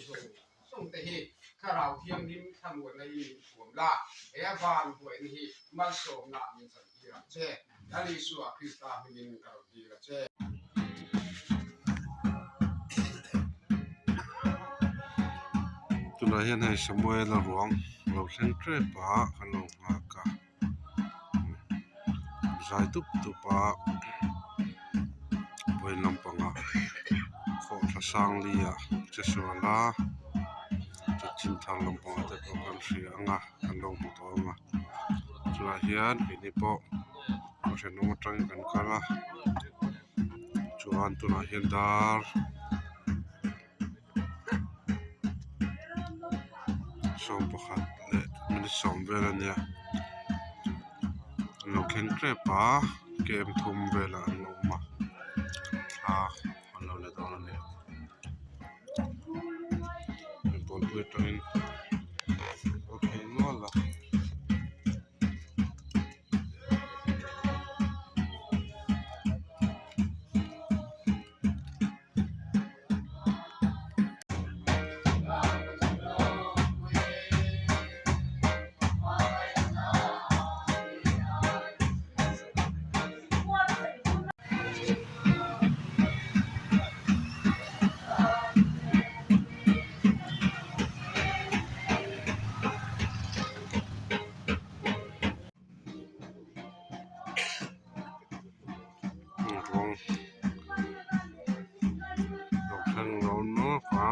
zawng zawng te hi Thlarau Thianghlim thlamuanna hi min thuam la, he van buaina hi malsawmna min chantir ang che. Lal Isua Krista hmingin ka rawn dil a che. Tunah hian hei Samuel-a ruang lo thleng tep a kan lo nghak a zai dup dup a vawiin lampangah khawhthla sang li ah che sual a chanchin thar lampangah te pawh kan hria ang a kan lo hmu tawh ang a chulaiah hian keini pawh thenawm atangin kan kal a chuan tunah hian dar 11 leh minute 10 vel a nia an lo thleng tep a kem thum velah an lo awm a thla an lo la dawn a ni bawlpui atangin a phei nual a. Rawng lo thleng lo nawk a.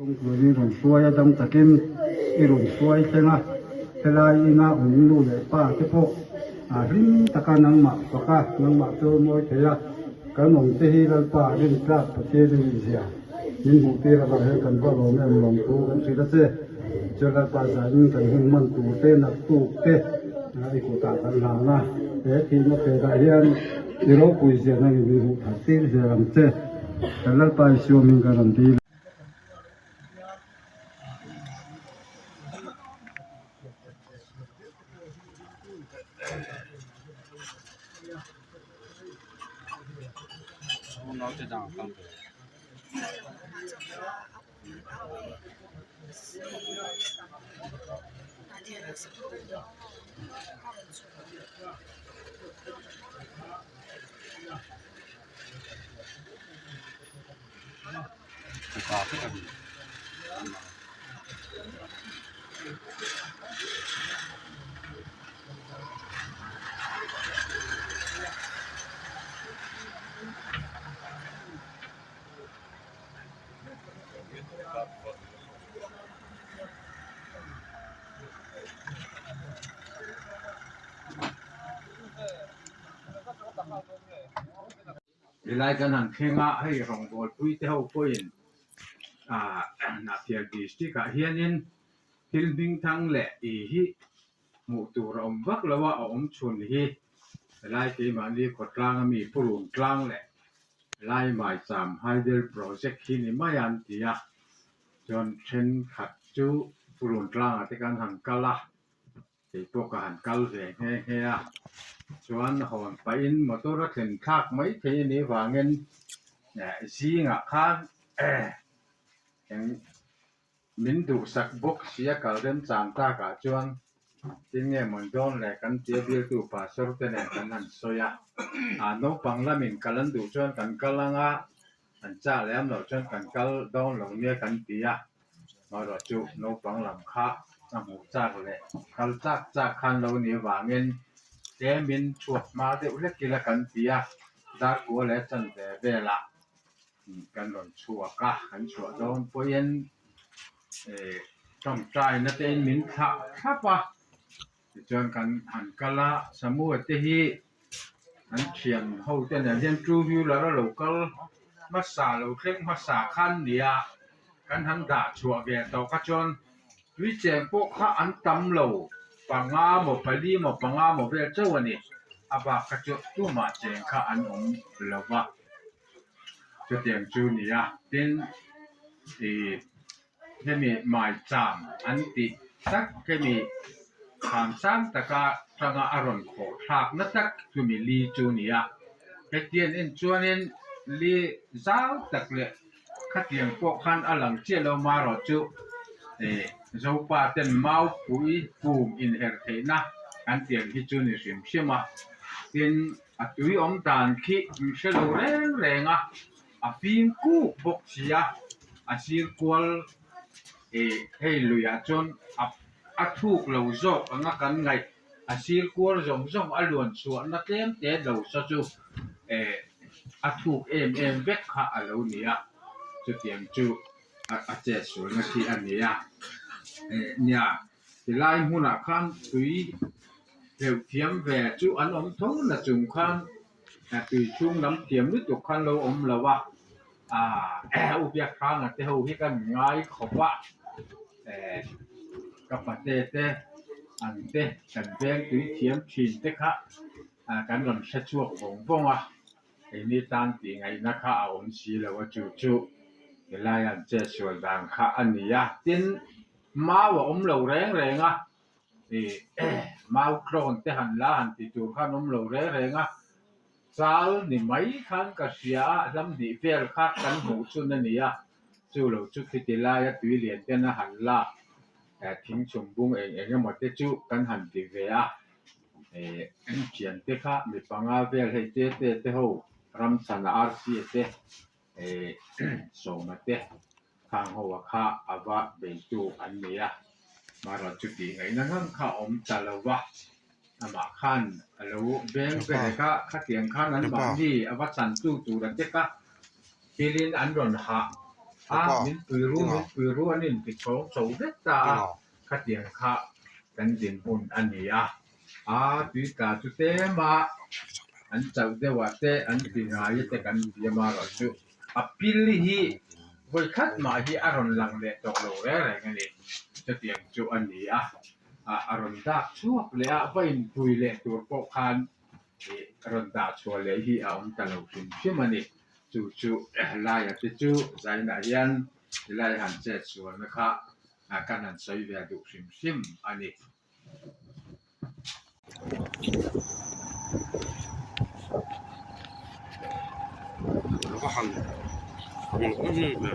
Kawngpuiin rawn hruai a dam takin i rawn hruai thleng a, helai ina awm nu leh pa te pawh a hlim taka nangmah fak a, nangmah chu mawi thei a, kan awm te hi Lalpa rintlak Pathian in zia min hmuh tir avang hian kan va lawm em lawm thu kan hrilh a che. Chu Lalpa zanin kan hun hman tur te naktuk te i kutah kan hlan a, he thihna pekah hian i ropui zia nangin min hmuh that tir zel ang che. Kan Lalpa Isua hming kan rawn dil. Helai kan han thleng a, hei rawngbawlpui te ho pawhin ah Hnahthial district ah hianin thil hming thang leh tih hi hmuh tur a awm vak lo a, a awm chhun hi helai keimahni khawtlang ami purun tlang leh helai maicham hydel project hi ni mai a an ti a, chuan thenkhat chu purun tlangah te khan han kal a. Kei pawh ka han kal ve nghe nghe a, chuan hawn pahin motor a thlen thlak mai thei a nih vangin zingah khan eng min duhsak bawk sia kal remchang takah chuan tin nge mawn dawn le kan tia bialtu pastor te nen kan han sawi a, naupang lamin kal an duh chuan kan kal ang a, an chah leh am loh chuan kan kal dawn lo nia kan ti a. Amaherawh chu naupang lam kha a hmuh chak leh kal chak chak khan lo nih avangin tlemin chhuak hma deuh hlek ila kan ti a, darkua leh chanve velah kan rawn chhuak a, kan chhuah dawn pawhin ih tawngtaina tein min thlah thlap a, tichuan kan han kal a, Samuel te hi an thian ho te nen hian two wheeler a lo kal hmasa lo thleng hmasa khan nia kan han dah chhuah ve tawh kha chuan tui cheng pawh kha an tam lo panga maw pali maw panga maw vel chauh a ni a bak kha chu tumah cheng kha an awm lo va chutiang chu a ni a tin ih hemi maicham an tih tak hemi kham sang taka tanga a rawn khawh thlak na tak chumi li chu a ni a hetiang en chuanin li zau tak leh khatiang pawh khan a lang chiah lo marawh chu ih zopa ten maupui pum inher theihna an tiang hi chu ni hrim hrim a tin a tui awm dan khi an hre lo reng reng a. A fim kuk bawk si a, a sir kual ih hei luiah chuan a a thuk lo zawk anga kan ngaih a sir kual zawng zawng a luan chhuahna tlem te lo sa chu eh a thuk em em vek kha a lo ni a, chutiang chu a a chet sualna khi a ni a, eh nia tilai hmunah khan tui hleuh thiam ve chu an awm tho na chung khan. Tui chhung lam thiam lutuk khan lo awm lo a, aah u Biakhranga te ho hi kan ngai khawp a, eh ka pate te ang te kan veng tui thiam thin te kha kan rawn hre chhuak vawng vawng a, keini tan tih ngaihna kha a awm si lo a chu chu. Helai an chetsual dan kha a ni a, tin mau a awm lo reng reng a, ih mau tlawn te han la han ti tur khan awm lo reng reng a, chal ni mai khan ka hria a, hlam hnih vel kha kan hmuh chhun a ni a, chu lo chu khiti laia tui lian ten a han lak thing chhum bung eng eng emaw te chu kan han ti ve a, ih thiante kha mi panga vel hei te te te ho ramchhana arsi te. eh sawma te khang ho a kha a va beitu an ni a, marawh chu tih ngaihna ngang kha a awm ta lo va, amah khan a lo beng ve leh kha khatiang khan an mahni a va chantu tur a tek a, thilin an rawn hah a, min pui ru min pui ru an inti chhawng chho vek ta a, khatiang kha kan dinhmun a ni a. A tui tla chu tlem a, an chauh deuh ah te an ti ngai te kan biam a rawh chu a pil hi vawi khat mah hi a rawn lang leh tawh lo reng reng a ni. Chutiang chu a ni a, a rawn dak chhuak leh a, va inpui leh tur pawh khan ih rawn dah chhuah leh hi a awm ta lo hrim hrim a ni. Chu chu laia te chu zainah hian helai han chet sualna kha kan han sawi ve duh hrim hrim a ni. Va han hmuh em em ve.